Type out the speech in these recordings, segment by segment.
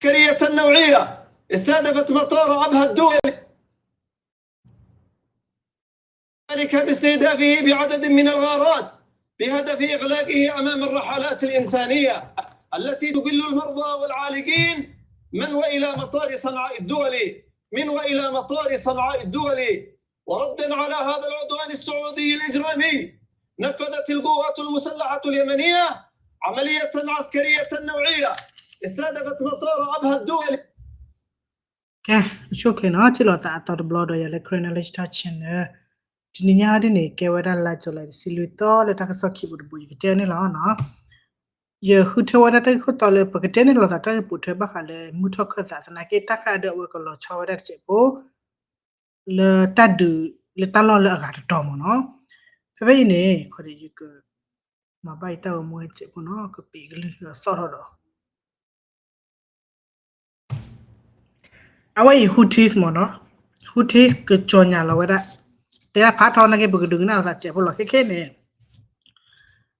العسكرية النوعية استهدفت مطار أبها الدولي، ذلك باستهدافه بعدد من الغارات بهدف إغلاقه أمام الرحلات الإنسانية التي تقل المرضى والعالقين من وإلى مطار صنعاء الدولي، من وإلى مطار صنعاء الدولي. وردا على هذا العدوان السعودي الإجرامي، نفذت القوات المسلحة اليمنية عملية عسكرية نوعية استهدفت مطار أبها الدولي. ကဲ အဆိၣ်ချ့နီၤ ထံၣ်လိာ်သးအသီတဘျီဒီး ယၤလၢ Karen Knowledge Talk Channel တနံၤညါဒ်န့ၣ် ကဲဝဲဒၣ်လါ July တဆံလွံၢ်သီလၢတၢ်ကစီၣ်ခံပူၤတဘိယူၢ် ယကတဲန့ၣ်လီၤနီၤ. ယဃုထၢဝဲဒၣ်တၢ်ဂ့ၢ်ခိၣ်တီလၢ ပကတဲန့ၣ်လိာ်သးတၢ်ဂ့ၢ်ပိာ်ထွဲဘၣ်ဃးလၢမုၢ်ထီၣ်ခၢၣ်သးသနာ်က့ တၢ်ဃးဒီးအဝဲကလီၤဆီဝဲဒၣ်တစဲးဖိ လၢတၢ်ဒုးလၢတၢ်လီၢ်လၢအဂၤတတီၤမ့ၢ်နီၤ. ဖဲဖဲအံၤန့ၣ် ခီဒီးယက မၤဘၣ်ယတၢ်ဂီၤမူဝဲတစဲးဖိနီၤ ကပံာ်ကလုၢ်သီၣ်ထီၣ်ဒီး အဝဲအံၤ Houthis မ့ၢ်နီၤ Houthis ကကြေညာလီၤဝဲဒၣ် တဲဒၣ်ဖးထီနာ်က့ ပကဒုးကနၣ်လိာ်သးတစဲးဖိလီၤ ခဲခဲန့ၣ်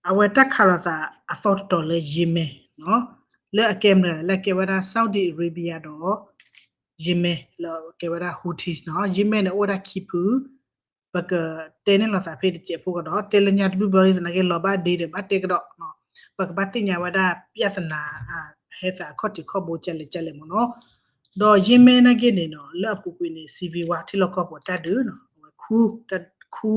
အဝဲတၢ်ခးလိာ်သးအသီတတီၤလၢ Yemen နီၤ လၢအကဲမနုၤလဲၣ် လၢအကဲဝဲဒၣ် Saudi Arabia ဒီး Yemen လၢအကဲဝဲဒၣ် Houthis နီၤ Yemen န့ၣ် အိၣ်ဝဲဒၣ်ခံဖု ပကတဲန့ၢ်လိာ်သးဖဲတစဲးဖိကဒီး တဲလၢညါတဘျုးဘျီလံသနာ်က့ လီၤဘၣ်ဒ့ဒီးဘၣ်တဲကဒီး ပကဘၣ်သ့ၣ်ညါဝဲဒၣ် ပြဿနာ ဟဲသးအခီၣ်ထံးခီၣ်ဘိကလဲၣ်ကလဲၣ်မ့ၢ်နီၤ. ဒီး Yemen နာ်က့န့ၣ်နီၤ လၢအပူၤကွံာ်န့ၣ် civil war ထံလီၢ်ကီၢ်ပူၤတၢ်ဒုးနီၤ အဝဲခူ ခူ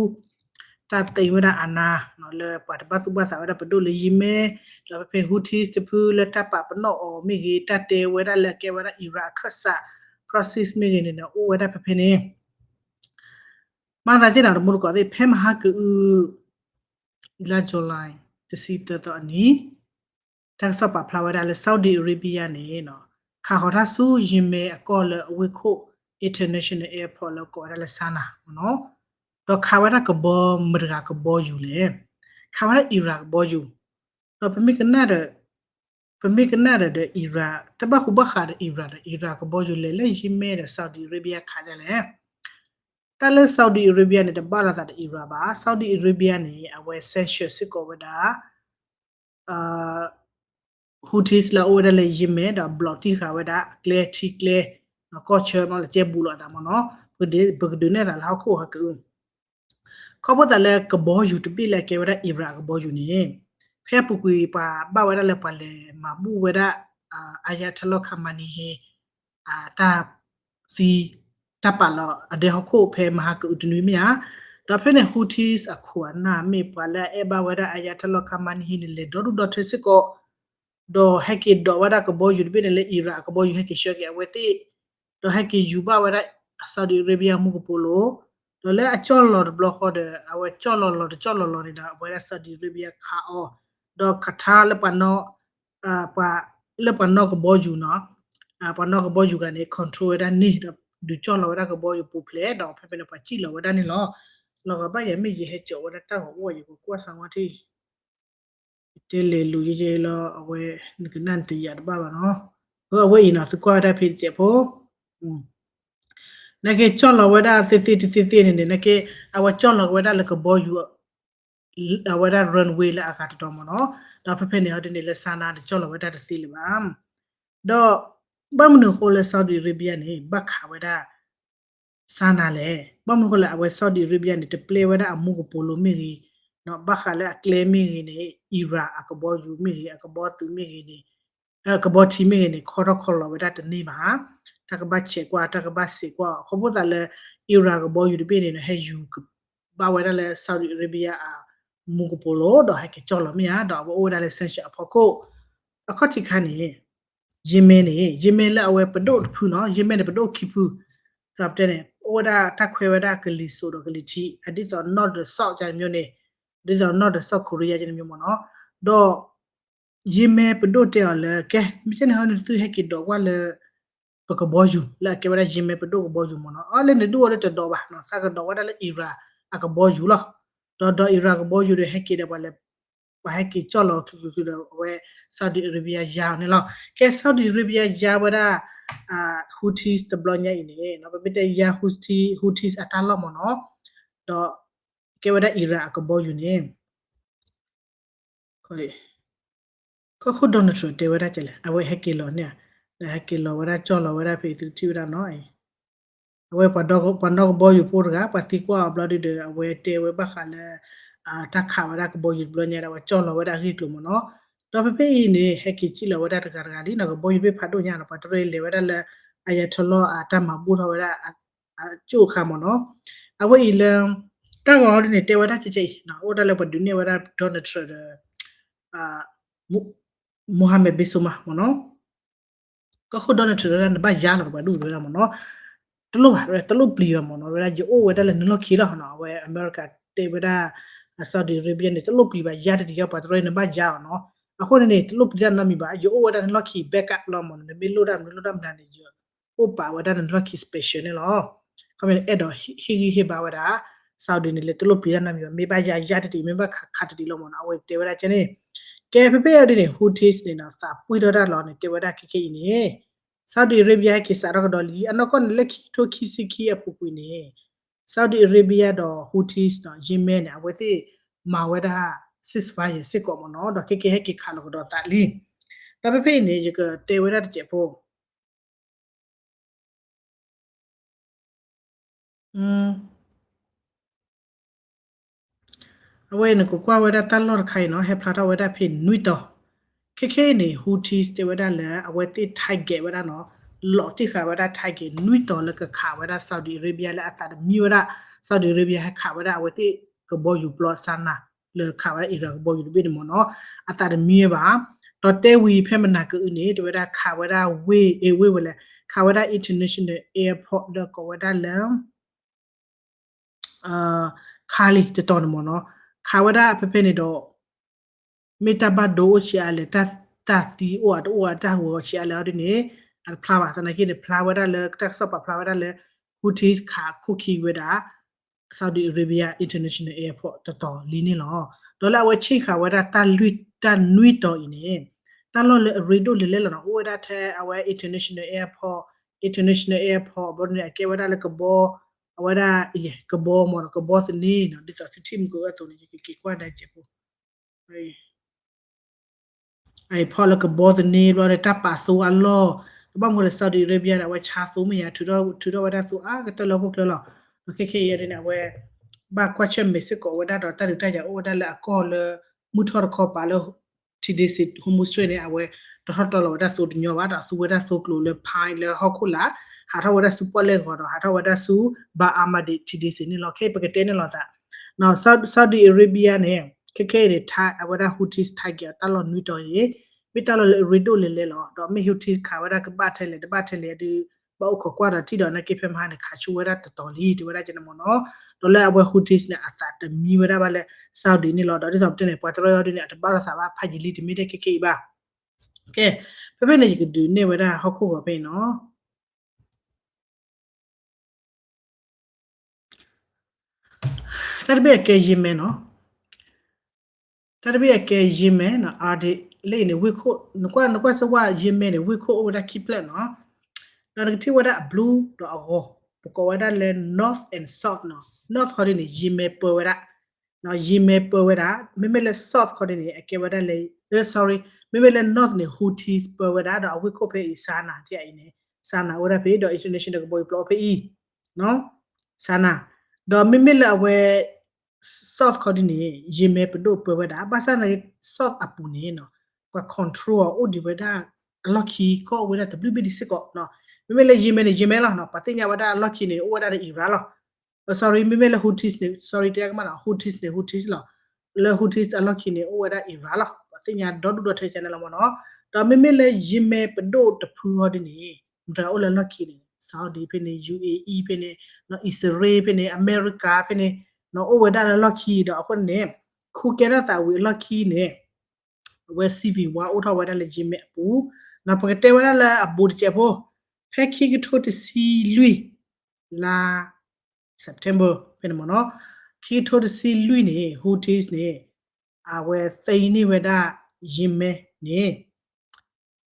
တၢ်သ့ဝဲဒၣ်အနါ လၢပှၤတဘၣ်သူၣ်ဘၣ်သးဝဲဒၣ်ပဒိၣ်လၢ Yemen ဒီးဖဲဖဲ Houthis တဖုလၢတၢ်ပာ်ပနီၣ်အီၤမ့ၢ်ဂ့ၤ တၢ်တဲဝဲဒၣ်လၢအကဲဝဲဒၣ် Iran အခၢၣ်စး proxies မ့ၢ်ဂ့ၤန့ၣ်နီၤ အိၣ်ဝဲဒၣ်ဖဲဖဲန့ၣ် မၤသးက့ၤဒီးတမူတကိးသ့ၣ် ဖဲမဟါကအု လါ July တဆံသၢသီအနံၤ တၢ်ကစီၣ်ပာ်ဖျါဝဲဒၣ်လၢ Saudi Arabia န့ၣ်နီၤ ခးဃီၤတၢ်ဆူ Yemen အကီၢ်လၢအဝ့ၢ်ခိၣ် international airport လၢကိးဝဲဒၣ်လၢ Sanaa မ့ၢ်နီၤ ဒီးခးဝဲဒၣ်ကဘီမတၤတဂၤကဘီယူၤလဲၣ် ခးဝဲဒၣ် Iran ကဘီယူၤ ဒီးပမ့ၢ်ကနၣ်ဒီး ပမ့ၢ်ကနၣ်ဒီး ဒီး Iran တဘၣ်ဃူဘၣ်ဃးဒီး Iran ဒီး Iran ကဘီယူၤလဲၤလၢ Yemen ဒီး Saudi Arabia ခးဒ်လဲၣ် တၢ်လၢ Saudi Arabia န့ၣ် တဘၣ်လိာ်သးဒီး Iran ဘၣ် Saudi Arabia န့ၣ် အဝဲ sanction စ့ၢ်ကီးဝဲဒၣ် Houthis လၢအအိၣ်ဝဲဒၣ်လၢ Yemen ဒီးဘျီးတံၢ်ဃာ်ဝဲဒၣ် ကျဲထံကျဲ ကီၢ်ဆၢမ့ၢ်လၢကဲဘူးလိာ်အသးမ့ၢ်နီၤ ပကဒုးနဲၣ်သးလၢဟီၣ်ခိၣ်ဟဲက့ၤ ခီဖျိသးလၢကဘီယူၤတဘ့ၣ်လၢအကဲဝဲဒၣ် Iran အကဘီယူၤန့ၣ် ဖဲအပူၤကွံာ်ပှၤဘၣ်ဝဲဒၣ်လၢပှၤလဲၤမၤဘူၣ်ဝဲဒၣ် Ayatollah Khamenei တၢ်သံ တၢ်ပာ်လီၤအဒဲဟီၣ်ခိၣ်ဖဲမဟါကအုတနွံမ့ၢ်ဧါ, ဒီးဖဲန့ၣ် Houthis အခိၣ်အနၢ်မ့ၢ်ပှၤလၢအအဲၣ်ဘၣ်ဝဲဒၣ် Ayatollah Khamenei န့ၣ် လဲၤဒီဒူၣ်ဒီထၢစ့ၢ်ကီး ဒီးဟဲက့ၤဒိးဝဲဒၣ်ကဘီယူၤတဘ့ၣ်န့ၣ်လၢ Iran အကဘီယူၤ ဟဲက့ၤဆှၢက့ၤအဝဲသ့ၣ်, ဒီးဟဲက့ၤယူၤဘၣ်ဝဲဒၣ် Saudi Arabia မူကပိာ်လိၤ, ဒီးလၢအကၠီၣ်လီၤတဘျီဃီဒီး အဝဲကၠီၣ်လီၤလီၤတကၠီၣ်လီၤလီၤန့ၣ်ဒီး အဝဲဒၣ် Saudi Arabia ခးအီၤ, ဒီး Qatar လၢပှၤနီၣ် ပှၤလၢပှၤနီၣ်ကဘီယူၤနီၤ, ပှၤနီၣ်ကဘီယူၤဂၤန့ၣ် control ဝဲဒၣ်န့ၣ် ဒီးဒုးကၠီၣ်လီၤဝဲဒၣ်ကဘီယူၤပူၤဖျဲး ဒီးဖဲဖဲန့ၣ် ပှၤစံၣ်လီၤဝဲဒၣ်န့ၣ်လီၤ. လီၤဂာ်ဘၣ်ယၤမ့ၢ်ယဟဲကၠီၣ်ဝဲဒၣ်တၢ်ဂီၤအိၣ် ယကကွၢ်စးဝါထံၣ် ယတဲလဲၤလူၤယဲယဲလီၤ အဝဲ နကနၣ်နတယာ်တဘၣ်ဘၣ်နီၤ, အဝဲအံၤနီၤ သုကွၢ်ဝဲဒၣ်ဖဲတစဲးဖိ နာ်က့ကၠီၣ်လီၤဝဲဒၣ်သ့သ့တသ့သ့န့ၣ်န့ၣ် နာ်က့ အဝဲကၠီၣ်လီၤဝဲဒၣ်လၢကဘီယူၤ အဝဲဒၣ် runway လၢအဂၤတတီၤမ့ၢ်နီၤ, ဒီးဖဲဖဲန့ၣ်ဟီဒ်န့ၣ်လၢ Sanaa န့ၣ် ကၠီၣ်လီၤဝဲဒၣ်တသ့လၢၤဘၣ်. ဒီး ဘၣ်မနုၤအဃိလၢ Saudi Arabia န့ၣ် ဘၣ်ခးဝဲဒၣ် Sanaa လဲၣ်, ဘၣ်မနုၤအဃိလၢအဝဲ Saudi Arabia န့ၣ် တပျဲဝဲဒၣ်အမူကပိာ်လိၤမ့ၢ်ဂ့ၤ, ဘၣ်ဃးလၢအကျဲမ့ၢ်ဂ့ၤန့ၣ် Iran အကဘီယူၤမ့ၢ်ဂ့ၤ အကဘီသုးမ့ၢ်ဂ့ၤန့ၣ် ကဘီထံမ့ၢ်ဂ့ၤန့ၣ် ခီထီၣ်ခီလီၤဝဲဒၣ်တန့ၢ်ဘၣ်, တၢ်ကဘၣ်ဆဲးကွၢ် တၢ်ကဘၣ်စံးကွၢ် အဃိဖိသးလၢ Iran ကဘီယူၤတဘ့ၣ်န့ၣ် ဟဲယူၤကဘၣ်ဝဲဒၣ်လၢ Saudi Arabia အမူကပိာ်လိၤ ဒီးဟဲက့ၤကၠီၣ်လီၤမ့ၢ်ဧါ, ဒီးအဝဲအိၣ်ဝဲဒၣ်လၢ sanction အဖီခိၣ်, အခီၣ်ထံးခါန့ၣ် Yemen န့ၣ် Yemen လၢအဝဲပဒိၣ်တဖုနီၤ, Yemen န့ၣ် ပဒိၣ်ခံဖု, သးပတဲန့ၣ် အိၣ်ဝဲဒၣ်တၢ်ခွဲးဝဲဒၣ်ကလံၤစိးဒီးကလံၤထံး အဒ်သိး North ဒီး South ကန့ၣ်မ့ၢ်န့ၣ်, ဒ်သိး North ဒီး South Korea ကန့ၣ်မ့ၢ်မ့ၢ်နီၤ, ဒီး Yemen ပဒိၣ်တဲအီၤလၢ ကဲ မ့ၢ်ကဲန့ၣ်ဟီန့ၣ် သုဟဲက့ၤဒိးကွၢ်လၢ ပကဘီယူၤ လၢအကဲဝဲဒၣ် Yemen ပဒိၣ်ကဘီယူၤမ့ၢ်နီၤ, အီ လၢနဒုးအိၣ်လၢတဒိးဘၣ်နီၤ, သးကဒိးဝဲဒၣ်လၢ Iran အကဘီယူၤလီၤ, ဒီးဒီး Iran ကဘီယူၤဒီးဟဲက့ၤဒီးပှၤလဲၤ ပှၤဟဲက့ၤကၠီၣ်လီၤချုးချုးဒီးအဝဲ Saudi Arabia ယါအီၤန့ၣ်လီၤ. ကဲ Saudi Arabia ယါဝဲဒၣ် Houthis တဘျီညါအံၤန့ၣ် ပမ့ၢ်တဲယါ Houthis အတၢ်လီၢ်မ့ၢ်နီၤ, ဒီးကဲဝဲဒၣ် Iran အကဘီယူၤန့ၣ် ကီၢ်ခိၣ် Donald Trump တဲဝဲဒၣ်ကလဲၣ် အဝဲဟဲက့ၤလီၤန့ၣ်ဧါ ဟဲက့ၤလီၤဝဲဒၣ် ကၠီၣ်လီၤဝဲဒၣ်ဖဲအံၤ သုကထံၣ်ဝဲဒၣ်နီၤအံၤ အဝဲပှၤနီၣ်ကဘီယူၤဖိတဂၤ ပှၤသံကွၢ်အီၤဘျီဒုဒီး အဝဲတဲဝဲဘၣ်ဃးလၢ တၢ်ခးဝဲဒၣ်ကဘီယူၤတဘျီညါဒီး အဝဲကၠီၣ်လီၤဝဲဒၣ်အဂ့ၢ်အကျိၤမ့ၢ်နီၤ. ဒီးဖဲဖဲအံၤန့ၣ် ဟဲက့ၤစံၣ်လီၤဝဲဒၣ်တဂၤတဂၤလံနီၤ ကဘီယူၤတဘ့ၣ်ဖးဒိၣ်ညါနီၤ ပှၤတရၢလဲၤဝဲဒၣ်လၢ Ayatollah အတၢ်မၤဘူၣ်ထီၣ်ဝဲဒ၁ၣ် အကၠိၣ်အခါမ့ၢ်နီၤ. အဝဲအံၤလၢ တၢ်ဂီၤဒ်န့ၣ် တဲဝဲဒၣ်ကဲကဲအံၤ အိၣ်ဒၣ်လၢပှၤဒုးနဲၣ်ဝဲဒၣ် Donald Trump ဒီး Mohammed bin Salman မ့ၢ်နီၤ. ကီၢ်ခိၣ် Donald Trump ဝဲဒၣ် နဘၣ်ယါလီၤ ပှၤဒုးဝဲဒၣ်မ့ၢ်နီၤ. တလိၣ်ဘၣ် တလိၣ်ပျံၤဘၣ်မ့ၢ်နီၤ ဝဲဒၣ် ယအိၣ်ဝဲဒၣ်လၢနလီၢ်ခံလီၤနီၤ. အဝဲအမဲရကၤတဲဝဲဒၣ် Saudi Arabia န့ၣ် တလိၣ်ပျံၤဘၣ် ယါတတံၤ ပှၤတရၢနဘၣ်ယါအီၤနီၤ. အဃိန့ၣ်န့ၣ် တလိၣ်ပျံၤတၢ်နီတမံၤဘၣ် ယအိၣ်ဝဲဒၣ်နလီၢ်ခံ backup လီၤမ့ၢ်နီၤ နမ့ၢ်လိၣ်တၢ်မနုၤလိၣ်တၢ်မနုၤန့ၣ် ယအိၣ်ပာ်ဝဲဒၣ်နလီၢ်ခံ special န့ၣ်လီၤ. ခီမ့ၢ်န့ၣ် အဲၣ်ဒိးဟ့ၣ်ဂံၢ်ဟ့ၣ်ဘါဝဲဒၣ် Saudi န့ၣ် လၢတလိၣ်ပျံၤတၢ်နီတမံၤဘၣ် မ့ၢ်ဘၣ်ယါယါတတံၤ မ့ၢ်ဘၣ်ခးခးတတံၤလီၤမ့ၢ်နီၤ အဝဲတဲဝဲဒၣ်ကဲန့ၣ်. ကဲဖဲဖဲအံၤဒ်န့ၣ် Houthis န့ၣ်နီၤ သးပှံၢ်ထီၣ်တၢ်လီၤန့ၣ် တဲဝဲဒၣ်ခဲခဲအံၤန့ၣ် Saudi Arabia ဟဲက့ၤစးထီၣ်ကဒီးလံ အနီၢ်ကီၢ်န့ၣ် လၢခံကထိခံဆံခံအပူၤကွံာ်န့ၣ် Saudi Arabia ဒီး Houthis နီၤ Yemen န့ၣ် အဝဲသ့ၣ်မၤဝဲဒၣ် ceasefire စ့ၢ်ကီးမ့ၢ်နီၤ ဒီးခဲခဲဟဲက့ၤခးလီၤကဒီးသးလံ. ဒီးဖဲဖဲအံၤန့ၣ် ယကတဲဝဲဒၣ်တစဲးဖိ အဝဲအံၤနကကွၢ်ဝဲဒၣ်တၢ်လီၢ်တခါအံၤနီၤ ဟဲဖျါထီၣ်ဝဲဒၣ်ဖဲနွံတီၤ. ခဲခဲအံၤန့ၣ် Houthis တဲဝဲဒၣ်လၢ အဝဲသ့ၣ် target ဝဲဒၣ်နီၤ လီၤတံၢ်ဃာ်ဝဲဒၣ် target နွံတီၤလၢကခးဝဲဒၣ် Saudi Arabia လၢအသးတမံဝဲဒၣ် Saudi Arabia ဟဲခးဝဲဒၣ်အဝဲသ့ၣ်ကဘီယူၤပျီ Sana လၢခးဝဲဒၣ် Iran ကဘီယူၤတဘ့ၣ်န့ၣ်မ့ၢ်နီၤ အသးတမံဝဲဘၣ်. ဒီးတဲဝံၤဖဲမနၤကအုန့ၣ် တဲဝဲဒၣ်ခးဝဲဒၣ်ဝ့ၢ် အ့ၣ် ဝ့ၢ်ဝဲလဲၣ် ခးဝဲဒၣ် international airport လၢကိးဝဲဒၣ်လၢ ခးလံတတီၤန့ၣ်မ့ၢ်နီၤ ခးဝဲဒၣ်ဖဲဖဲန့ၣ်ဒီး မ့ၢ်တၢ်ဘၣ်ဒိအိၣ်ဆံးအါလဲၣ် တၢ်သံအိၣ်အတအိၣ်အတၢ်ဂီၤဆံးအါလဲၣ် အီၤဒ်န့ၣ် အတဖျါဘၣ် သနာ်က့န့ၣ် ဖျါဝဲဒၣ်လၢ တၢ်ကစီၣ်ပာ်ဖျါဝဲဒၣ်လၢ Houthis ခးခိၣ်ခံဝဲဒၣ် Saudi Arabia International Airport တတီၤလံန့ၣ်လီၤ. ဒီးလၢအဝဲဆ့ၣ်ဃာ်ဝဲဒၣ်တၢ်လွံၢ် တၢ်နွံတီၤအံၤန့ၣ် တၢ်လီၢ်လၢအရ့ဒိၣ်လဲၤလဲၤလီၤနီၤ အိၣ်ဝဲဒၣ်ထဲအဝဲ international airport, international airport ဘျီန့ၣ် အကဲဝဲဒၣ်လၢကဘီ အဝဲဒၣ် ကဘီမ့ၢ်နီၤ ကဘီသန့နီၤ ဒ်သိးသုထံၣ်မုၢ်ကအိၣ်အသိးန့ၣ် ယကက့ၤကွၢ်ဒၣ်စဲးဖိ အဖီၣ်လၢကဘီသန့ဘျီန့ၣ် တၢ်ပာ်သိအလီၢ် တဘၣ်မနုၤလဲၣ် Saudi Arabia န့ၣ် အဝဲဆါသိမ့ၢ်ယါ ထုးထီၣ်ဝဲဒၣ်သိအါကတၢၢ်လၢဟီၣ်ခိၣ်ချၢလီၤ. ဒီးခဲခဲအံၤဒ်န့ၣ် အဝဲ ဘၣ်ကွၢ်ဆၢၣ်မဲာ်စ့ၢ်ကီးဝဲဒၣ်ဒီး တၢ်ဒုးတၢ်ယၤအိၣ်ဝဲဒၣ်လၢအကီၢ်လၢ မုၢ်ထီၣ်တခီပၤလၢ ထံဒ့စ့း Hormuz Strait န့ၣ် အဝဲ တီထီၣ်တီလီၤဝဲဒၣ်သိတညီဘၣ် ဒီးသူဝဲဒၣ်သိကျိၤလၢ pipe လၢဟီၣ်ခိၣ်လာ် ဟးထီၣ်ဝဲဒၣ်ဆူပီၣ်လဲၣ်ဂီၤဒီး ဟးထီၣ်ဝဲဒၣ်ဆူ Bab al-Mandab ထံဒ့စ့းန့ၣ်လီၤ. ခဲအံၤပကတဲန့ၣ်လီၤသး Saudi Arabia န့ၣ် ခဲခဲအံၤန့ၣ် အဝဲဒၣ် Houthis target အတၢ်လီၢ်နွံတီၤအံၤ မ့ၢ်တၢ်လီၢ်လၢအရ့ဒိၣ်လဲၤလဲၤလီၤ. ဒီးမ့ၢ် Houthis ခးဝဲဒၣ်ကဘၣ်ထဲလဲၣ် တဘၣ်ထဲလဲၣ်ဒုး ဘၣ်အိၣ်ခိးကွၢ်ဒီးထံၣ်ဒီးနာ်က့ဖဲမဟါန့ၣ် ခးဆူဝဲဒၣ်တတီၤလံ တဲဝဲဒၣ်ကဲန့ၣ်မ့ၢ်နီၤ. ဒီးလၢအဝဲ Houthis န့ၣ် အသးတမံဝဲဒၣ်ဘၣ်လၢ Saudi န့ၣ်လီၤ. ဒီးဒ်သိးပတဲန့ၣ် ပှၤတရၢအီၤဒ်န့ၣ် အတဘၣ်လိာ်သးဘၣ်ဖးယံာ်လံ တမ့ၢ်ထဲခဲခဲအံၤဘၣ်. ကဲ ဖဲဖဲန့ၣ် ယကဒုးနဲၣ်ဝဲဒၣ်ဟီၣ်ခိၣ်ဂီၤဖဲအံၤနီၤ. တၢ်တဘ့ၣ်အကဲ Yemen နီၤ. တၢ်တဘ့ၣ်အကဲ Yemen နီၤ အါဒ့ လၢအံၤန့ၣ် ဝ့ၢ်ခိၣ် နကွၢ် နကွၢ်စၢၤဝဲ Yemen န့ၣ် ဝ့ၢ်ခိၣ်အိၣ်ဝဲဒၣ်ခံဖျၢၣ်နီၤ. ဒီးနကထံၣ်ဝဲဒၣ်အ blue ဒီးအဂီၤ ပကိးဝဲဒၣ်လၢ north and south နီၤ. North ခီဒ်န့ၣ် Yemen ပၢဝဲဒၣ် Yemen ပၢဝဲဒၣ် မ့မ့ၢ်လၢ south ခီဒ်န့ၣ် အကဲဝဲဒၣ်လၢ sorry မ့မ့ၢ်လၢ north န့ၣ် Houthis ပၢဝဲဒၣ် ဒီးအဝ့ၢ်ခိၣ်ဖဲအံၤ Sanaa ထံၣ်အံၤန့ၣ် Sanaa အိၣ်ဝဲဒၣ်ဖဲ ဒီး international ကဘီယူၤပျီဖဲအံၤ Sanaa ဒီးမ့မ့ၢ်လၢအဝဲ south ခီဒ်န့ၣ် Yemen ပဒိၣ်ပၢဝဲဒၣ် ဘၣ်ဆၣ်န့ၣ် south အပူၤန့ၣ်နီၤ ပှၤ control အီၤအိၣ်ဒံးဝဲဒၣ် အလီၢ်ခံကီၢ်အိၣ်ဝဲဒၣ်တဘျုးဘ့ၣ်ဒံးစ့ၢ်ကီးနီၤ. မ့မ့ၢ်လၢ Yemen န့ၣ် Yemen လီၤနီၤ ပှၤသ့ၣ်ညါဝဲဒၣ်အလီၢ်ခံန့ၣ် အိၣ်ဝဲဒၣ်လၢ Iran လီၤ. sorry မ့မ့ၢ်လၢ Houthis န့ၣ် sorry တဲကမၣ်နီၤ Houthis န့ၣ် Houthis လီၤ. လၢ Houthis အလီၢ်ခံန့ၣ် အိၣ်ဝဲဒၣ် Iran လီၤ. ပှၤသ့ၣ်ညါဒီဒူၣ်ဒီထၢကန့ၣ်လီၤမ့ၢ်နီၤ. ဒီးမ့မ့ၢ်လၢ Yemen ပဒိၣ်တဖုဟီဒ်န့ၣ် မတၤအိၣ်လၢအလီၢ်ခံန့ၣ် Saudi ဖဲန့ၣ် ယူၣ်အ့အံၣ် ဖဲန့ၣ် အံၣ်စရ့လးဖဲန့ၣ် အမဲရကၤဖဲန့ၣ် အိၣ်ဝဲဒၣ်လၢအလီၢ်ခံဒီးအဃိန့ၣ် ခူကဲထီၣ်သးဝံၤအလီၢ်ခံန့ၣ် အဝဲ civil war အိၣ်ထီၣ်ဝဲဒၣ်လၢ Yemen အပူၤ ပကတဲဝဲဒၣ်လၢအဘူးတစဲးဖိ ဖဲခံကထိတဆံလွံၢ် လါ September ဖဲန့ၣ်မ့ၢ်နီၤ ခံကထိတဆံလွံၢ်န့ၣ် Houthis န့ၣ် အဝဲသ့န့ၢ်ဝဲဒၣ် Yemen န့ၣ်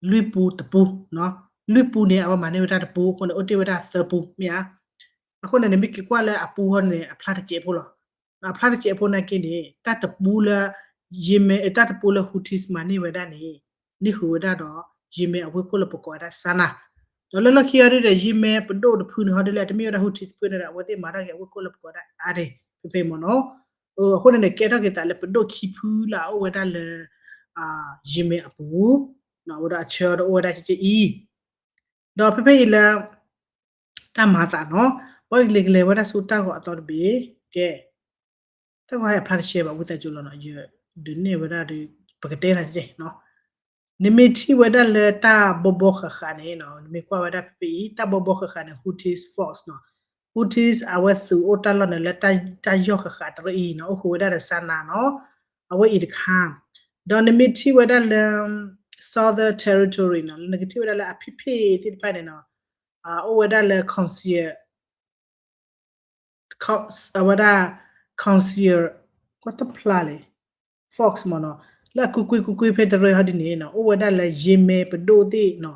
လွံၢ်ပူတပူ လွံၢ်ပူန့ၣ် အဝဲမၤန့ၢ်ဝဲဒၣ်တပူ အဃိန့ၣ် အိၣ်တ့ၢ်ဝဲဒၣ်သၢပူ မ့ၢ်ဧါ. အဃိန့ၣ် နမ့ၢ်က့ၤကွၢ်လၢအပူဃီန့ၣ် အဖျါတစဲးဖိလီၤ. အဖျါတစဲးဖိနာ်က့န့ၣ် တၢ်တပူလၢ Yemen တၢ်တပူလၢ Houthis မၤန့ၢ်ဝဲဒၣ်န့ၣ် န့ၢ်ဃုာ်ဝဲဒၣ်ဒီး ယံၤမဲၣ်အဝ့ၢ်ခိၣ်လၢပကိးဝဲဒၣ် Sanaa. ဒီးလၢလီၢ်ခံအီၤဒုဒီး ယံၤမဲၣ်ပဒိၣ်တဖုန့ၣ်ဟီဒုလၢ အတမ့ၢ်ဝဲဒၣ် Houthis ဖုန့ၣ်ဒီး အဝဲသ့ၣ်မၤထီၣ်က့ၤအဝ့ၢ်ခိၣ်လၢပကိးဝဲဒၣ် Aden ဖဲဖဲမ့ၢ်နီၤ. အဃိန့ၣ်န့ၣ် ကဲထီၣ်က့ၤသးလၢပဒိၣ်ခံဖုလၢအအိၣ်ဝဲဒၣ်လၢ ယံၤမဲၣ်အပူၤ, အဝဲဒၣ်အဆၢဒီးအိၣ်ဝဲဒၣ်ကကဲအံၤ, ဒီးဖဲဖဲအံၤလၢ တၢ်မၤသးနီၤ, ပှၤကလဲၤကလဲၤဝဲဒၣ်ဆူတၢ်ဂီၤအသီတဘ့ၣ်, ကဲ, တၢ်ဂီၤဟဲအဖျါတရှဲဘၣ် ဝံသးစူၤလီၤနီၤ, ယဒုးနဲၣ်ဝဲဒၣ်ဒီး ပကတဲသးကဲနီၤ. နမ့ၢ်ထံၣ်ဝဲဒၣ်လၢတၢ်ဘီဘီဃးဃးန့ၣ်နီၤ, နမ့ၢ်ကွၢ်ဝဲဒၣ်ဖဲဖဲအံၤ တၢ်ဘီဘီဃးဃးန့ၣ် Houthis force နီၤ, Houthis အဝဲသုးအိၣ်တၢ်လီၢ်န့ၣ်လၢတၢ်ယီၢ်ဃးဃးတရၢအံၤနီၤ, အိၣ်ဃုာ်ဝဲဒၣ်ဒီး Sanaa နီၤ, အဝဲအံၤတခါ, ဒီးနမ့ၢ်ထံၣ်ဝဲဒၣ်လၢ Southern Territory နီၤ, လၢနကထံၣ်ဝဲဒၣ်လၢအဖ့ၣ်ဖ့ၣ်သ့ၣ်တဖၣ်န့ၣ်နီၤ, အိၣ်ဝဲဒၣ်လၢ council အဝဲဒၣ် council ကွၢ်တဖျါလံ force မ့ၢ်နီၤ, လၢအကူကွ့ကူကွ့ဖဲတရၢဟီဒ်န့ၣ်နီၤ, အိၣ်ဝဲဒၣ်လၢယံၤမဲၣ်ပဒိၣ်သ့ၣ်နီၤ,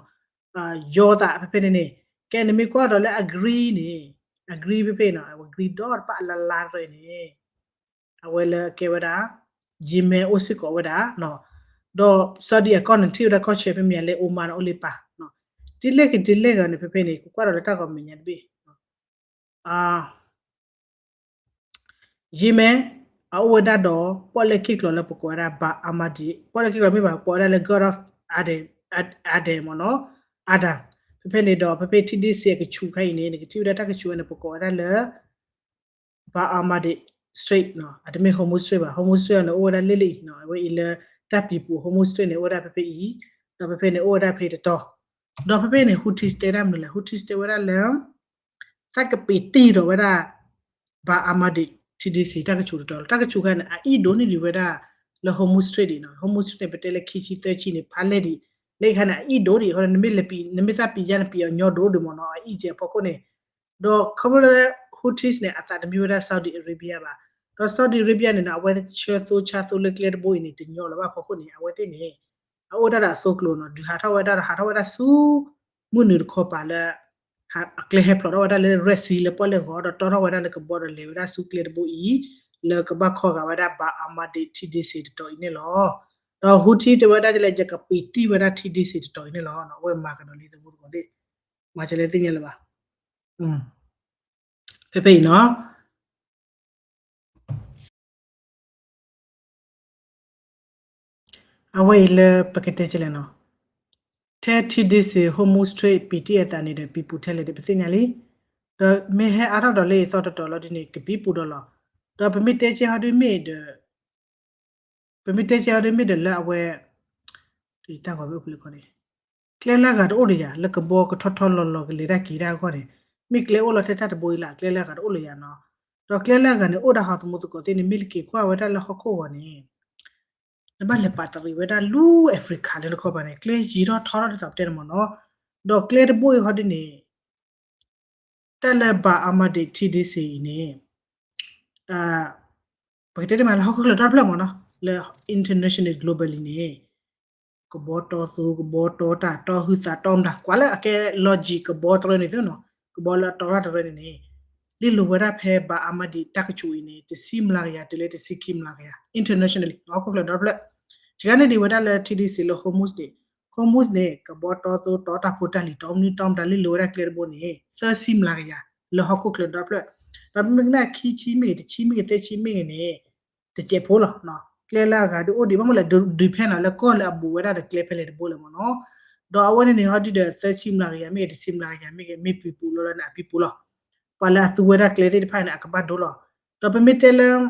ယီၤသးဖဲဖဲန့ၣ်န့ၣ်, ကဲနမ့ၢ်ကွၢ်ဒီးလၢအ green န့ၣ်, အ green ဖဲဖဲနီၤ, အဝဲ green ဒီတပၣ်အလါလါတရၢန့ၣ် အဝဲလၢကဲဝဲဒၣ် ယံၤမဲၣ်အိၣ်စ့ၢ်ကီးဝဲဒၣ်နီၤ, ဒီး Saudi အကီၢ်န့ၣ်ထံၣ်ဝဲဒၣ်ကီၢ်ဆၢဖဲမ့ၢ်လၢ Oman န့ၣ်အိၣ်လၢပၢ်, ဒ်လဲၣ်ဂ့ၤဒ်လဲၣ်ဂ့ၤန့ၣ် ဖဲဖဲန့ၣ် ကကွၢ်ဒီးလၢတၢ်ဂီၤမဲာ်ညါတဘ့ၣ် ယံၤမဲၣ် အအိၣ်ဝဲဒၣ်ဒီး ပီၣ်လဲၣ်က့ၣ်ကျီၤလၢပကိးဝဲဒၣ် Bab al-Mandab, ပီၣ်လဲၣ်က့ၣ်ကျီၤမ့ၢ်ဘၣ် ကိးဝဲဒၣ်လၢ God of Eden, Eden မ့ၢ်နီၤ, Adam, ဖဲဖဲန့ၣ်ဒီး ဖဲဖဲထံဒ့စ့အကဆူးခါအံၤန့ၣ် နကထံၣ်ဝဲဒၣ်တၢ်ကဆူးဝဲန့ၣ် ပကိးဝဲဒၣ်လၢ Bab al-Mandab Strait နီၤ, အတမ့ၢ် Hormuz Strait ဘၣ်, Hormuz Strait န့ၣ် အိၣ်ဝဲဒၣ်လ့ၣ်လၢအံၤနီၤ, အဝဲအံၤလၢတၢ်ပံၤပူၤ Hormuz Strait န့ၣ် အိၣ်ဝဲဒၣ်ဖဲဖဲအံၤ, ဒီးဖဲဖဲန့ၣ် အိၣ်ဝဲဒၣ်ဖဲတတီၤ, ဒီးဖဲဖဲန့ၣ် Houthis တဲဒၣ်မနုၤလဲၣ်, Houthis တဲဝဲဒၣ်လၢ တၢ်ကပ့ၤတံၢ်ထီၣ်ဝဲဒၣ် Bab al-Mandab ထံဒ့စ့ တၢ်ကဆူးတတီၤလီၤ, တၢ်ကဆူးခါန့ၣ် အအံၣ်ဒိးန့ၢ်ဒံးဝဲဒၣ်လၢ Hormuz Strait ဒံးနီၤ, Hormuz Strait န့ၣ် ပတဲလၢခံဆံသၢဆံန့ၣ် ဖးလဲၢ်ဒံး, လၢခါန့ၣ် အအံၣ်ဒိးဒံးအဃိန့ၣ် နမ့ၢ်သးပံၤယါန့ၣ် ပံၤအီၤညီဒိၣ်ဒံးမ့ၢ်နီၤ, အအံၣ်စ့အဖီခိၣ်န့ၣ်, ဒီးခီဖျိလၢ Houthis န့ၣ် အသးတမံဝဲဒၣ် Saudi Arabia ဘၣ်, ဒီး Saudi Arabia န့ၣ်နီၤ အဝဲဆၢသိဆါသိလၢကျဲတဘိအံၤန့ၣ် တညီလၢၤဘၣ်ဖီခိၣ်န့ၣ် အဝဲသ့ၣ်န့ၣ် အအိၣ်ဒၣ်ဒီးအသိကျိၤနီၤ, ဒုးဟးထီၣ်ဝဲဒၣ်ဒီးဟးထီၣ်ဝဲဒၣ်ဆူ မုၢ်နုာ်တခီပၤလၢ အကျဲဟဲဖျိးထီၣ်ဝဲဒၣ်လၢ Red Sea လၢပီၣ်လဲၣ်ဂီၤ ဒီးတီထီၣ်ဝဲဒၣ်လၢကဘီဒီးလဲၤဝဲဒၣ်ဆူကျဲတဘိအံၤ လၢကဘၣ်ခီဂာ်ဝဲဒၣ် Bab al-Mandab ထံဒ့စ့တတီၤအံၤန့ၣ်လီၤ. ဒီး Houthi တဲဝဲဒၣ်လၢ ယကပ့ၤတံၢ်ဝဲဒၣ်ထံဒ့စ့တတီၤအံၤန့ၣ်လီၤ, အဝဲမၤကဒီးလံသဝီသကိးသ့ၣ်, မၤစၢၤလၢသ့ၣ်ညါလၢၤဘၣ်, ဖဲဖဲအံၤနီၤ အဝဲအံၤလၢပကတဲကလဲၣ်နီၤ, ထဲထံဒ့စ့ Hormuz Strait ပံၤတံၢ်အသးန့ၣ်ဒီး ပံၤပူၤထဲလဲၣ်ဒီး ပသ့ၣ်ညါလံ, ဒီးမ့ၢ်ဟဲအါထီၣ်ဒီးလၢအသီတတီၤလီၤဒ်န့ၣ် ကပံၤပူၤဒီးလီၤ, ဒီးပမ့ၢ်တဲကဲဟီဒ်မ့ၢ်ဒီး ပမ့ၢ်တဲကဲဟီဒ်မ့ၢ်ဒီးလၢအဝဲ တၢ်ဂီၤမ့ၢ်အိၣ်ဖဲလဲၣ်ခီန့ၣ် ကျဲလၢအဂၤတအိၣ်ဒီးယၤ လၢကဘီကထီထီလီၤလီၤကလဲၤတၢ်က့ၤတၢ်အဂီၢ်န့ၣ်, မ့ၢ်ကျဲအိၣ်လီၤထဲတၢ်တဘိအံၤလၢ ကျဲလၢအဂၤတအိၣ်လၢယၤနီၤ, ဒီးကျဲလၢအဂၤန့ၣ် အိၣ်ဒၣ်ဟီသးမူသကိးသ့ၣ်န့ၣ် မ့ၢ်လက့ၤကွၢ်ဝဲဒၣ်လၢဟီၣ်ခိၣ်ဂီၤန့ၣ် နဘၣ်လဲၤပာ်တရံးဝဲဒၣ်လၢ Africa လၢနခီပၤန့ၣ် ကျဲယံၤထီၣ်ထီထီၣ်ဒ်သိးပတဲန့ၣ်မ့ၢ်နီၤ, ဒီးကျဲတဘိအံၤဟီဒ်န့ၣ် တၢ်လၢ Bab al-Mandab ထံဒ့စ့အံၤန့ၣ် ပကတဲတမံၤလၢဟီၣ်ခိၣ်ချၢဒီဖျၢၣ်မ့ၢ်နီၤ, လၢ international globally န့ၣ် ကဘီတီသိ ကဘီတီတၢ်တီဟုသးတီမတၤ ကွၢ်လၢအကဲ logic ကဘီတရၢန့ၣ်သ့နီၤ, ကဘီလၢအတီရၣ်တရၢန့ၣ်န့ၣ် လ့ၣ်လိၤဝဲဒၣ်ဖဲ Bab al-Mandab တၢ်ကဆူးအံၤန့ၣ် တဆံမျးကယၤ တုၤလၢတဆံခံမျးကယၤ internationally ဟီၣ်ခိၣ်ချၢဒီဖျၢၣ်, စှၤန့ၢ်ဒံးဝဲဒၣ်လၢထံဒ့စ့လၢ Hormuz န့ၣ်, Hormuz န့ၣ် ကဘီတီသိတီတၢ်ဖိတၢ်လံၤတီမနုၤတီမတၤ လ့ၣ်လိၤဝဲဒၣ်ကျဲတဘိန့ၣ် သၢဆံမျးကယၤ လၢဟီၣ်ခိၣ်ချၢဒီဖျၢၣ်, ဒီးမ့ၢ်ကနၣ်ခံဆံမ့ၢ်ဂ့ၤ တဆံမ့ၢ်ဂ့ၤ သၢဆံမ့ၢ်ဂ့ၤန့ၣ် တစဲးဖိလီၤ, ကျဲလၢအဂၤဒုးအိၣ်ဒံး ဘၣ်မနုၤလဲၣ် depend နီၤ လၢကီၢ်လၢအဘူးဝဲဒၣ်ဒီးကျဲဖဲလဲၣ်တဘိလဲၣ်မ့ၢ်နီၤ, ဒီးအဝဲန့ၣ်န့ၣ် ဟီဒုးဒီး သၢဆံမျးကယၤမ့ၢ်ဂ့ၤ တဆံမျးကယၤမ့ၢ်ဂ့ၤ မ့ၢ်ပံၤပူၤလီၤလၢန့ၣ် အပံၤပူၤလီၤ, ပှၤလၢအသူဝဲဒၣ်ကျဲသ့ၣ်တဖၣ်န့ၣ် အကဘၣ်ဒိလီၤ, ဒီးပမ့ၢ်တဲလၢ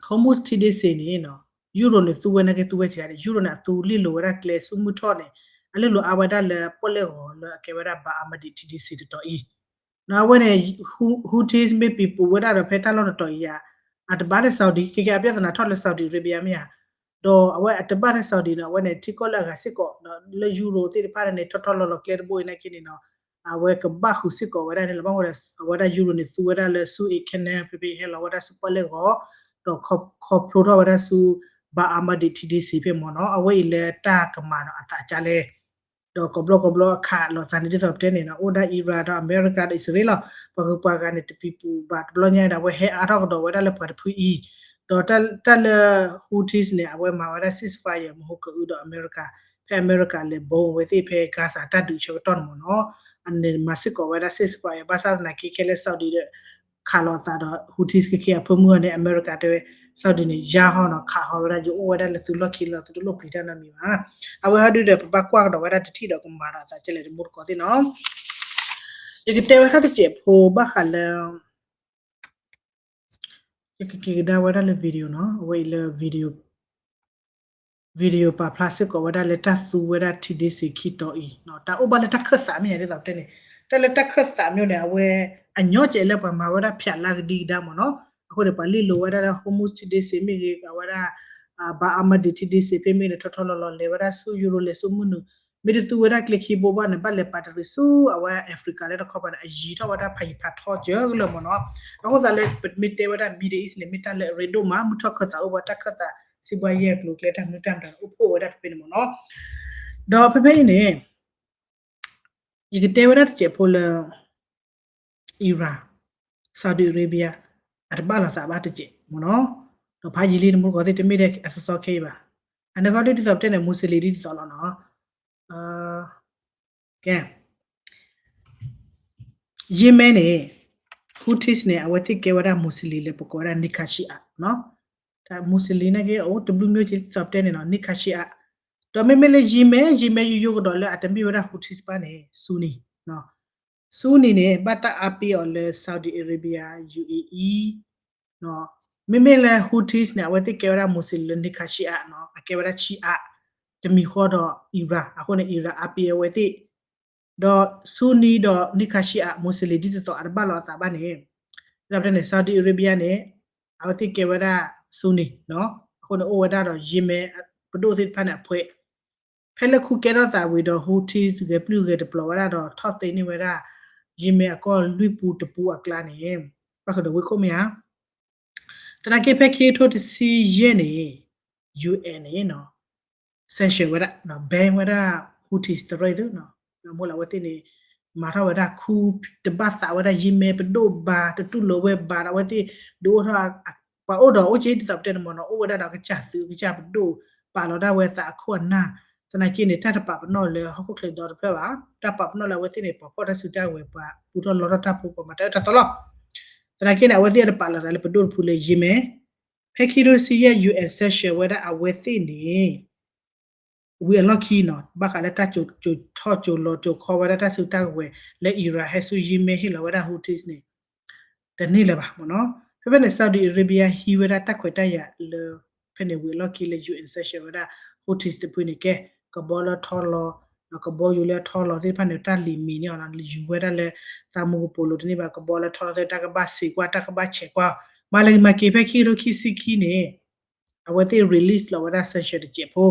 Hormuz ထံဒ့စ့န့ၣ်နီၤ ယူရိၤန့ၣ်သူဝဲနာ်က့သူဝဲစှၤဒီး ယူရိၤန့ၣ် အသူလ့ၣ်လိၤဝဲဒၣ်ကျဲဆူမုၢ်ထီၣ်န့ၣ် အလ့ၣ်လိၤအါဝဲဒၣ်လၢပီၣ်လဲၣ်ဂီၤလၢအကဲဝဲဒၣ် Bab al-Mandab ထံဒ့စ့တတီၤအံၤ, အဝဲန့ၣ် Houthis မ့ၢ်ပံၤပူၤဝဲဒၣ်ဒီးဖဲတၢ်လီၢ်တတီၤအံၤဧါ, အတဘၣ်ဒီး Saudi ခဲကဲအပြဿနာထီၣ်လၢ Saudi Arabia မ့ၢ်ဧါ, ဒီးအဝဲအတဘၣ်ဒီး Saudi နီၤ အဝဲန့ၣ် ထံကီၢ်လၢအဂၤစ့ၢ်ကီး လၢယူရိၤသ့ၣ်တဖၣ်န့ၣ် ထီၣ်ထီၣ်လီၤလီၤကျဲတဘိအံၤနာ်က့န့ၣ်နီၤ အဝဲကဘၣ်ဃုာ်စ့ၢ်ကီးဝဲဒၣ်န့ၣ်လီၤ. ဘၣ်မနုၤဒီး အဝဲဒၣ်ယူရိၤန့ၣ် သူဝဲဒၣ်လၢဆူ Suez Canal ဖဲဖဲဟဲလီၤဝဲဒၣ်ဆူပီၣ်လဲၣ်ဂီၤ, ဒီးခီဖျိထီၣ်ဝဲဒၣ်ဆူ Bab al-Mandab ထံဒ့စ့ဖဲမ့ၢ်နီၤ အဝဲအံၤလၢတၢ်ကမၤဒီးအသးကါလဲၣ်, ဒီးကိးဘျီကိးဘျီအခးလိာ်သးန့ၣ်ဒ်သိးပတဲန့ၣ်နီၤ အိၣ်ဒၣ် Iran ဒီးအမဲရကၤဒီးအံၣ်စရ့လးလီၤ. ပှၤဂုၤပှၤဂၤန့ၣ် တပံၤပူၤဘၣ်တဘျီညါဒီး အဝဲဟဲအါထီၣ်ကဒီးဝဲဒၣ်လၢပှၤတဖုအံၤ, ဒီးတၢ်လၢ Houthis န့ၣ် အဝဲမၤဝဲဒၣ် ceasefire မဟိကအုဒီးအမဲရကၤ ဖဲအမဲရကၤလဲၤဘီအဝဲသ့ၣ်ဖဲ Gaza တၢ်ဒုးဆၢကတီၢ်န့ၣ်မ့ၢ်နီၤ, အန့ၣ်မၤစ့ၢ်ကီးဝဲဒၣ် ceasefire ဘၣ်ဆၣ်သနာ်က့ခဲလၢာ် Saudi ဒီး ခးလိာ်အသးဒီး Houthis ကခ့အဖၢမုၢ်အီၤန့ၣ် အမဲရကၤတဲဝဲ Saudi န့ၣ် ယါဟီနီၤ ခးဟီဝဲဒၣ် ယအိၣ်ဝဲဒၣ်လၢသုလီၢ်ခံလီၤ သုတလိၣ်ပျံၤတၢ်နီတမံၤဘၣ်. အဝဲဟီဒုဒီး ပဘၣ်ကွၢ်ကဒီးဝဲဒၣ်တထံၣ်ဒီးကမၤဒီးအသးကဲလဲၣ်တမူတကိးသ့ၣ်နီၤ. ယကတဲဝဲဒၣ်တစဲးဖိဘၣ်ဃးလၢ ယကက့ၤကဒါဝဲဒၣ်လၢ video နီၤ, အဝဲအံၤလၢ video, video ပာ်ဖျါစ့ၢ်ကီးဝဲဒၣ်လၢတၢ်သူဝဲဒၣ်ထံဒ့စ့ခံတီၤအံၤ, တၢ်အိၣ်ဘၣ်လၢတၢ်ခၢၣ်သးမ့ၢ်ယၤဒ်သိးပတဲန့ၣ်, တၢ်လၢတၢ်ခၢၣ်သးမ့ၢ်န့ၣ် အဝဲ အညီကဲးလၢပှၤမၤဝဲဒၣ်ဖၠးလၢကဒံကဒါမ့ၢ်နီၤ, အဃိန့ၣ် ပှၤလ့လိာ်ဝဲဒၣ်လၢ Hormuz ထံဒ့စ့မ့ၢ်ဂ့ၤ အဝဲဒၣ် Bab al-Mandab ထံဒ့စ့ဖဲမ့ၢ်န့ၣ် ထီထီလီၤလီၤ လဲၤဝဲဒၣ်ဆူ Europe လဲၤဆူမုၢ်နုာ်, မ့ၢ်တသူဝဲဒၣ်ကျဲခံဘိဘၣ်န့ၣ် ဘၣ်လဲၤပာ်တရံးဆူအဝဲ Africa လၢတခီပၤန့ၣ် အယံၤထီၣ်ဝဲဒၣ်ဖးယံၤဖးထီကၢကလၢာ်မ့ၢ်နီၤ, အဃိသတးလၢပမ့ၢ်တဲဝဲဒၣ် Middle East န့ၣ် မ့ၢ်တၢ်လၢအရ့ဒိၣ်မး မုၢ်ထီၣ်ခၢၣ်သးအိၣ်ဝဲတၢ်ခၢၣ်သး စံးဘှါယဲၢ်ကျိၤကျဲတၢ်မနုၤတၢ်မတၤန့ၣ် အိၣ်ဖှိၣ်ဝဲဒၣ်တဖဲန့ၣ်မ့ၢ်နီၤ, ဒီးဖဲဖဲအံၤန့ၣ် ယကတဲဝဲဒၣ်တစဲးဖိလၢ Iran, Saudi Arabia အတဘၣ်လိာ်သးဘၣ်တစဲးမ့ၢ်နီၤ, ဒီးဖးယံာ်လံတမူတကိးသ့ၣ် တမ့ၢ်ဒၣ်အသီသီခဲအံၤဘၣ်, အနီၢ်ကီၢ်ဒ်သိးပတဲန့ၣ် Muslim ဒ်သိးလီၤနီၤ, ကဲ Yemen န့ၣ် Houthis န့ၣ် အဝဲသ့ၣ်ကဲဝဲဒၣ် Muslim လၢပကိးဝဲဒၣ် Nikah Shia နီၤ, Muslim န့ၣ်က့ အိၣ်တဘျုးမျိုးက့ ဒ်သိးပတဲန့ၣ်နီၤ Nikah Shia, ဒီးမ့မ့ၢ်လၢ Yemen, Yemen ယိယိကဒီးလၢအတမ့ၢ်ဝဲဒၣ် Houthis ဘၣ်န့ၣ် Sunni, Sunni န့ၣ် ဘၣ်တၢ်အါပ့ၤအီၤလၢ Saudi Arabia, UAE, မ့မ့ၢ်လၢ Houthis န့ၣ် အဝဲသ့ၣ်ကဲဝဲဒၣ် Muslim လၢ Nikah Shia နီၤ, အကဲဝဲဒၣ် Shia တမံၤဃီဒီး Iran အဃိန့ၣ် Iran အါပ့ၤအဝဲသ့ၣ်, ဒီး Sunni ဒီး Nikah Shia Muslim ဒ်သိးသိးအတဘၣ်လိာ်အသးဘၣ်န့ၣ်, ဒ်သိးပတဲန့ၣ် Saudi Arabia န့ၣ် အဝဲသ့ၣ်ကဲဝဲဒၣ် Sunni နီၤ, အဃိန့ၣ်အိၣ်ဝဲဒၣ်ဒီး Yemen ပဒိၣ်သ့ၣ်တဖၣ်န့ၣ်အဖှဲး ဖဲလၢခူကဲထီၣ်သးဝံၤဒီး Houthis ဂဲၤပျုၢ်ဂဲၤတပျီၤဝဲဒၣ်ဒီး ထီၣ်သ့န့ၢ်ဝဲဒၣ် Yemen အကီၢ်လွံၢ်ပူတပူအကျါန့ၣ် ဘၣ်ဃးဒီးဝ့ၢ်ခိၣ်မ့ၢ်ဧါ, သနာ်က့ဖဲခံကထိတဆံယဲၢ်န့ၣ် UN န့ၣ် sanction ဝဲဒၣ် ban ဝဲဒၣ် Houthis တရၢအံၤသု, မိၢ်လၢအဝဲသ့ၣ်န့ၣ် မၤထီၣ်ဝဲဒၣ်ခူတဘၣ်သးဝဲဒၣ် Yemen ပဒိၣ်ဘၣ် တတူၢ်လိာ်ဝဲဘၣ်ဒီး အဝဲသ့ၣ်ဒုးအိၣ်ထီၣ် ပှၤအိၣ်ဒီးအိၣ်က့ဒ်သိးပတဲန့ၣ်မ့ၢ်နီၤ, အိၣ်ဝဲဒၣ်ဒီးကစၢ်သုးကစၢ်ပဒိၣ် ပာ်လီၤဒၣ်ဝဲသးအခိၣ်အနၢ်, သနာ်က့န့ၣ် တၢ်တပာ်ပနီၣ်လၢဟီၣ်ခိၣ်ချၢဒီတဖျၢၣ်ဘၣ်, တၢ်ပာ်ပနီၣ်လၢအဝဲသ့ၣ်န့ၣ် ပှၤဖီၣ်တၢ်စုတၢ်ဝဲၤ ပှၤပူထီၣ်လီထီၣ်တၢ်ဖိ ပှၤမၤတၢ်အၢတၢ်သီလီၤ. သနာ်က့န့ၣ် အဝဲသ့ၣ်အတပာ်လီၤသးလၢပဒိၣ်တဖုလၢ Yemen, ဖဲခံကထိတဆံယဲၢ် UN sanction ဝဲဒၣ်အဝဲသ့ၣ်န့ၣ် ဝံၤအလီၢ်ခံနီၤ ဘၣ်ဃးလၢတၢ်ကၠိၤထီၣ်ကၠိၤလီၤကၠိၤခီဝဲဒၣ်တၢ်စုတၢ်ကဝဲၤလၢ Iran ဟဲဆူ Yemen ဟ့ၣ်လီၤဝဲဒၣ် Houthis န့ၣ် တန့ၢ်လၢၤဘၣ်မ့ၢ်နီၤ. ဖဲဖဲန့ၣ် Saudi Arabia ဟံးဝဲဒၣ်တၢ်ခွဲးတၢ်ယာ်လၢ ဖဲန့ၣ်ဝံၤအလီၢ်ခံလၢ UN sanction ဝဲဒၣ် Houthis တဖုန့ၣ် ကဲ ကဘီလၢထီလီၤ ကဘီယူၤလၢထီလီၤသ့ၣ်တဖၣ်န့ၣ် တၢ်လံၤမံၤန့ၢ်အီၤ ယူၤဝဲဒၣ်လၢ သးမူကပိာ်လိၤတန့ၢ်ဘၣ် ကဘီလၢထီလီၤသ့ၣ် တၢ်ကဘၣ်စံးကွၢ် တၢ်ကဘၣ်ဆဲးကွၢ် မၤလၢမၤက့ၤဖဲခံကထိခံဆံခံန့ၣ် အဝဲသ့ၣ် release လီၤဝဲဒၣ် sanction တစဲးဖိ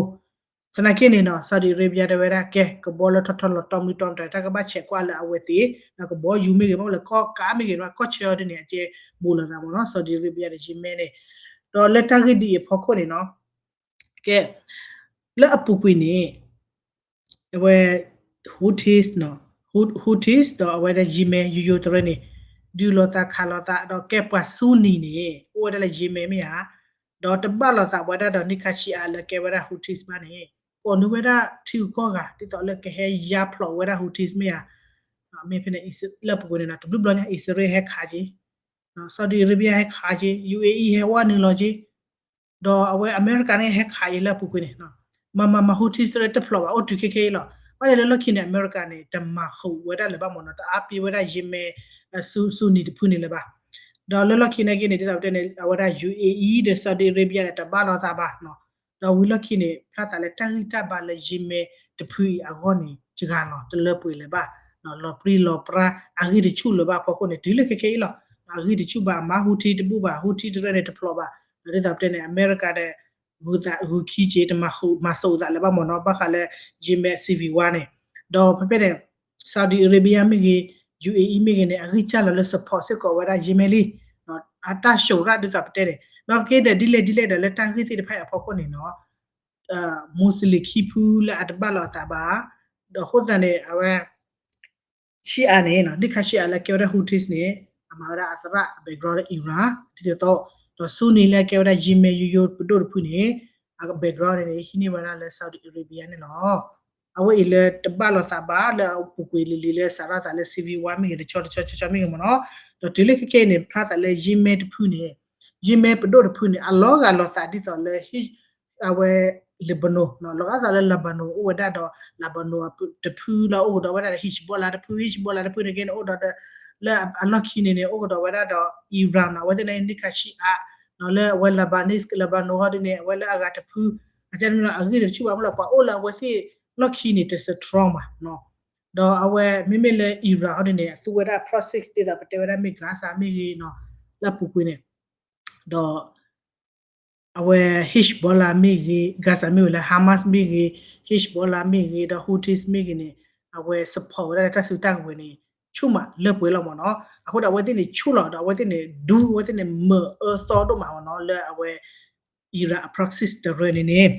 သနာ်က့န့ၣ်နီၤ Saudi Arabia တဲဝဲဒၣ် ကဲ ကဘီလၢထီထီလီၤတီမနုၤတီမတၤ တၢ်ကဘၣ်ဆဲးကွၢ်လၢအဝဲသ့ၣ် ကဘီယူၤမ့ၢ်ဂ့ၤ မ့ၢ်လၢကီၢ်ကးမ့ၢ်ဂ့ၤ ကီၢ်ဆၢအီၤဒ်န့ၣ် အကဲဘူးလိာ်သးမ့ၢ်နီၤ Saudi Arabia ဒီး Yemen န့ၣ် ဒီးလၢတၢ်ဂ့ၢ်ဒ်အံၤအဖီခိၣ်န့ၣ်နီၤ ကဲ လၢအပူၤကွံာ်န့ၣ် အဝဲ Houthis နီၤ Houthis ဒီးအဝဲဒၣ် Yemen ယိယိတရၢန့ၣ် ဒုးလိာ်သးခးလိာ်သး ဒီးကဲပှၤ Sunni န့ၣ် အိၣ်ဝဲဒၣ်လၢ Yemen မ့ၢ်ဧါ, ဒီးတဘၣ်လိာ်သးဝဲဒၣ်ဒီး Nikah Shia လၢကဲဝဲဒၣ် Houthis ဘၣ်န့ၣ် ကိးနုာ်ဝဲဒၣ်ထံဂုၤကီၢ်ဂၤ ဒ်သိးလၢကဟဲယါဖျိးဝဲဒၣ် Houthis မ့ၢ်ဧါ, မ့ၢ်ဖဲန့ၣ် လၢအပူၤကွံာ်န့ၣ်နီၤ တဘျုးဘျီညါ အံၣ်စရ့လးဟဲခးက့ၤ Saudi Arabia ဟဲခးက့ၤ UAE ဟဲဝဲနုာ်လီၤက့ၤ ဒီးအဝဲအမဲရကၤန့ၣ်ဟဲခးအံၤလၢအပူၤကွံာ်န့ၣ် မၤမၤမၤ Houthis တရၢတဖျိးဘၣ် အိၣ်တုၤခဲခဲအံၤလီၤ. ဘၣ်ဆၣ်လၢလီၢ်ခံန့ၣ် အမဲရကၤန့ၣ် တမၤဃုာ်ဝဲဒၣ်လၢၤဘၣ်မ့ၢ်နီၤ တအါပ့ၤဝဲဒၣ် Yemen Sunni တဖုန့ၣ်လၢၤဘၣ်. ဒီးလၢလီၢ်ခံနာ်က့န့ၣ် ဒ်သိးပတဲန့ၣ် အဝဲဒၣ် UAE ဒီး Saudi Arabia န့ၣ် တဘၣ်လိာ်သးဘၣ် ဒီးဝံၤလီၢ်ခံန့ၣ် ဖျါသးလၢတၢ်ဂံၢ်တၢ်ဘါလၢ Yemen တဖုအံၤအဂီၢ်န့ၣ် စှၤလီၤ တလၢပှဲၤလၢၤဘၣ်. လီၤပြံလီၤပြါ အဂံၢ်တဆူၣ်လၢၤဘၣ်အဖီခိၣ်န့ၣ် တုၤလၢခဲခဲအံၤလီၤ. အဂံၢ်တဆူၣ်ဘၣ် အမၤ Houthi တဘူၣ်ဘၣ် Houthi တရၢန့ၣ်တဖျိးဘၣ်. ဒီးဒ်သိးပတဲန့ၣ် အမဲရကၤဒီး ဂုာ်သးဂုာ်ခံက့ၤ တမၤဃုာ်မၤစိာ်သးလၢၤဘၣ်မ့ၢ်နီၤ ဘၣ်ဃးလၢ Yemen civil war န့ၣ် ဒီးဖဲဖဲန့ၣ် Saudi Arabia မ့ၢ်ဂ့ၤ UAE မ့ၢ်ဂ့ၤန့ၣ် အဂံၢ်စၢ်လီၤလၢ support စ့ၢ်ကီးဝဲဒၣ် Yemen လံ အတၢ် show ရၣ် ဒ်သိးပတဲန့ၣ် ဒီးက့ဒီးဒ်လဲၣ်ဒ်လဲၣ်ဒီးလၢတၢ်ဂ့ၢ်သ့ၣ်တဖၣ်အံၤအဖီခိၣ်န့ၣ်နီၤ Muslim ခံဖုလၢအတဘၣ်လိာ်အသးဘၣ် ဒီးအဃိသတးန့ၣ် အဝဲ Shia န့ၣ် Nikah Shia လၢကဲဝဲဒၣ် Houthis န့ၣ် အမၤဝဲဒၣ်အသရၣ်အ background လၢ Iran ဒ်သိးသိး ဒီး Sunni လၢကဲဝဲဒၣ် Yemen ယိယိပဒိၣ်တဖုန့ၣ် အ background န့ၣ် ဟံးန့ၢ်ဝဲဒၣ်လၢ Saudi Arabia န့ၣ်လီၤ. အဝဲအံၤလၢတဘၣ်လိာ်သးဘၣ်လၢအပူၤကွံာ်လံၤလံၤလၢစးထီၣ်သးလၢ civil war မ့ၢ်ဂ့ၤ တဆီတဆီဆီဆီမ့ၢ်ဂ့ၤမ့ၢ်နီၤ, ဒီးတုၤလၢခဲခဲအံၤန့ၣ် ဖျါသးလၢယံမဲတဖုန့ၣ်, ယံမဲပဒိၣ်တဖုန့ၣ် အလီၤဂာ်လိာ်သးဒ်သိးလၢ အဝဲ Lebanon နီၤ, လီၤဂာ်သးလၢ Lebanon အိၣ်ဝဲဒၣ်ဒီး Lebanon တဖုလီၤ အိၣ်ကဒီးဝဲဒၣ်ဒီး Hezbollah တဖု, Hezbollah တဖုန့ၣ်က့န့ၣ် အိၣ်ဒီးလၢအလီၢ်ခံန့ၣ်န့ၣ် အိၣ်ကဒီးဝဲဒၣ်ဒီး Iran နီၤ, အဝဲသ့ၣ်န့ၣ် နံၣ်ခါဆံးအါ, နီၤ လၢအဝဲ Lebanese Lebanon ဟီဒ်န့ၣ် အဝဲလၢအဂၤတဖု, အကဲန့ၣ်မ့ၢ်နီၤ အဂ့ၢ်န့ၣ်တဆူၣ်ဘၣ်မ့ၢ်လီၤ ပှၤအိၣ်လၢအဝဲသ့ၣ်လီၢ်ခံန့ၣ် တ strong ဘၣ်နီၤ, ဒီးအဝဲမ့မ့ၢ်လၢ Iran ဟီဒ်န့ၣ် အသူဝဲဒၣ် proxy ဒ်သိးပတဲဝဲဒၣ်မ့ၢ် Gaza မ့ၢ်ဂ့ၤနီၤ, လၢအပူၤကွံာ်န့ၣ် ဒီး အဝဲ Hezbollah မ့ၢ်ဂ့ၤ, Gaza မ့ၢ်ဝဲလၢ Hamas မ့ၢ်ဂ့ၤ, Hezbollah မ့ၢ်ဂ့ၤ, ဒီး Houthis မ့ၢ်ဂ့ၤန့ၣ် အဝဲ support ဝဲဒၣ်လၢတၢ်စုတၢ်ကဝဲၤန့ၣ် ဆူၣ်မးလၢပှဲၤလီၤမ့ၢ်နီၤ, အဃိဒီးအဝဲသ့ၣ်န့ၣ်ဆူၣ်လီၤဒီးအဝဲသ့ၣ်န့ၣ် ဒူအဝဲသ့ၣ်န့ၣ် မၤအၢသီဒိၣ်မးမ့ၢ်နီၤ လၢအဝဲ Iran အ proxy တရၢန့ၣ်န့ၣ်,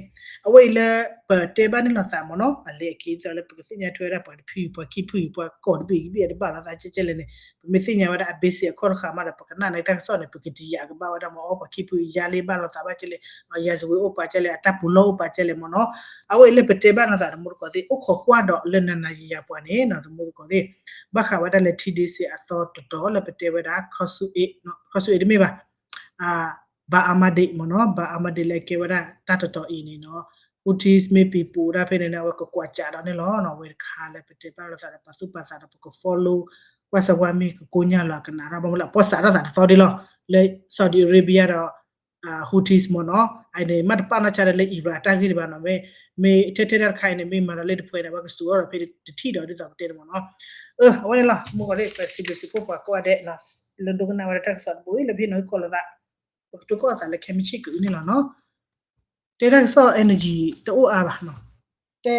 အဝဲအံၤလၢပတဲဘၣ်န့ၣ်လိာ်သးမ့ၢ်နီၤ အလဲၤအက့ၤဒ်သိးလၢပကသ့ၣ်ညါထွဲဝဲဒၣ်ပှၤတဖုအံၤ ပှၤခံဖုအံၤ ပှၤကိးတဘ့ၣ်ကဘ့ၣ်အတဘၣ်လိာ်သးကဲကဲလဲၣ်န့ၣ် ပမ့ၢ်သ့ၣ်ညါဝဲဒၣ်အ basic အခီၣ်တဃာ်မးဒီး ပကနၣ်န့ၢ်တၢ်ကစီၣ်န့ၣ် ပကတယာ်ကဘၣ်ဝဲဒၣ်မ့ၢ်အီၤ ပှၤခံဖုအံၤယါလၢဘၣ်လိာ်သးဘၣ်ကဲလဲၣ်, အ ရာဇဝင် အိၣ်ပာ်ကဲလဲၣ်, အတၢ်ပူၤလီၢ်အိၣ်ပာ်ကဲလဲၣ်မ့ၢ်နီၤ, အဝဲအံၤလၢပတဲဘၣ်လိာ်သးတမူတကိးသ့ၣ် အိၣ်ခိးကွၢ်ဒီးလၢနၤနၤယၤယၤပှၤန့ၣ် တမူတကိးသ့ၣ် ဘၣ်ဃးဝဲဒၣ်လၢထံဒ့စ့အသီတတီၤလၢပတဲဝဲဒၣ် ခီဆူၣ်အ့ၣ်, ခီဆူၣ်အ့ၣ်တမ့ၢ်ဘၣ် ဘၣ်အါမးဒ့ၣ်မ့ၢ်နီၤ, ဘၣ်အါမးဒ့ၣ်လၢကဲဝဲဒၣ်တၢ်တတီၤအံၤန့ၣ်နီၤ, Houthis မ့ၢ်ပံၤပူၤဒၣ်ဖဲန့ၣ်န့ၣ် အဝဲကကွၢ်ကးဒီးန့ၣ်လီၤ. အဝဲတခါလၢပတဲဘၣ်လိာ်သးဒီးပာ်သူၣ်ပာ်သးဒီးပက follow ကွၢ်စၢၤဝါမ့ၢ်ကကိညၢ်လီၤအကနၣ်ရၣ်ဘၣ်မူလၢအပီၢ်စးထီၣ်သးတသီဒ်လီၤ, လၢ Saudi Arabia ဒီး Houthis မ့ၢ်နီၤ, အန့ၣ်မ့ၢ်တပာ်နီၢ်ဆါဒီးလၢ Iran အတၢ်ဂ့ၢ်ဒံးဘၣ်နီၤ, မ့ၢ် မ့ၢ်ထဲထဲတၢ်တခါအံၤန့ၣ် မ့ၢ်မၤဒီးလၢတဖှဲးန့ၣ် အဝဲကစူးအီၤဒီးဖဲတထံၣ်ဒီးဒ်သိးပတဲန့ၣ်မ့ၢ်နီၤ, အဝဲန့ၣ်လီၤ မူကီၢ်သ့ၣ် ပစံးဘျုးစံးဖှိၣ်ပှၤကိးဂၤဒဲး လၢဒိကနၣ်ဝဲဒၣ်တၢ်ကစီၣ်တဘိအံၤ လၢပဟ့ၣ်နီၤဟ့ၣ်ခီလိာ်သး, ပကတိၤကီၢ်သးလၢခဲမုၢ်ဆ့ၣ်ကအုန့ၣ်လီၤနီၤ, တဲတၢ်ကစီၣ် energy တအိၣ်အါဘၣ်နီၤ, တဲ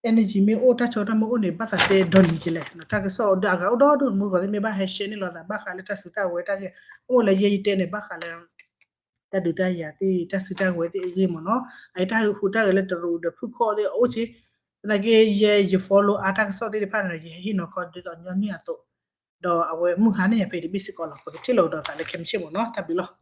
energy မ့ၢ်အိၣ်တၢ်ဆၢကတီၢ်မ့ၢ်အိၣ်န့ၣ် ဘၣ်သးတဲဒီနံၤကလဲၣ်, တၢ်ကစီၣ်ဒီးအဂၤအိၣ်ဒီဒူၣ် မူကီၢ်သ့ၣ်မ့ၢ်ဘၣ်ဟဲ share န့ၣ်လိာ်သး ဘၣ်ဃးလၢတၢ်စုတၢ်ဝဲၤတၢ်ဂ့ၢ်, အိၣ်လၢယဲယတဲန့ၣ် ဘၣ်ဃးလၢ တၢ်ဒုးတၢ်ယၤသ့ၣ် တၢ်စုတၢ်ဝဲၤသ့ၣ်အဂ့ၢ်မ့ၢ်နီၤ, အတၢ်ဟူးတၢ်ဂဲၤလၢတရူးဒီးဖုၣ်ခီၣ်သ့ၣ်အအိၣ်က့, သနာ်က့ယဲယ follow အါတၢ်ကစီၣ်သ့ၣ်တဖၣ်န့ၣ်ဒီး ယဟဲဟ့ၣ်နီၤခီဒ်သိးညီနုၢ်အသိး, ဒီးအဝဲမုၢ်ဟါန့ၣ်ယၤဖဲတဘ့ၣ်စ့ၢ်ကီးလီၤ ပကထံၣ်လိာ်ကဒီးသးလၢခဲမုၢ်ဆ့ၣ်မ့ၢ်နီၤ တၢ်ဘျုးလီၤ.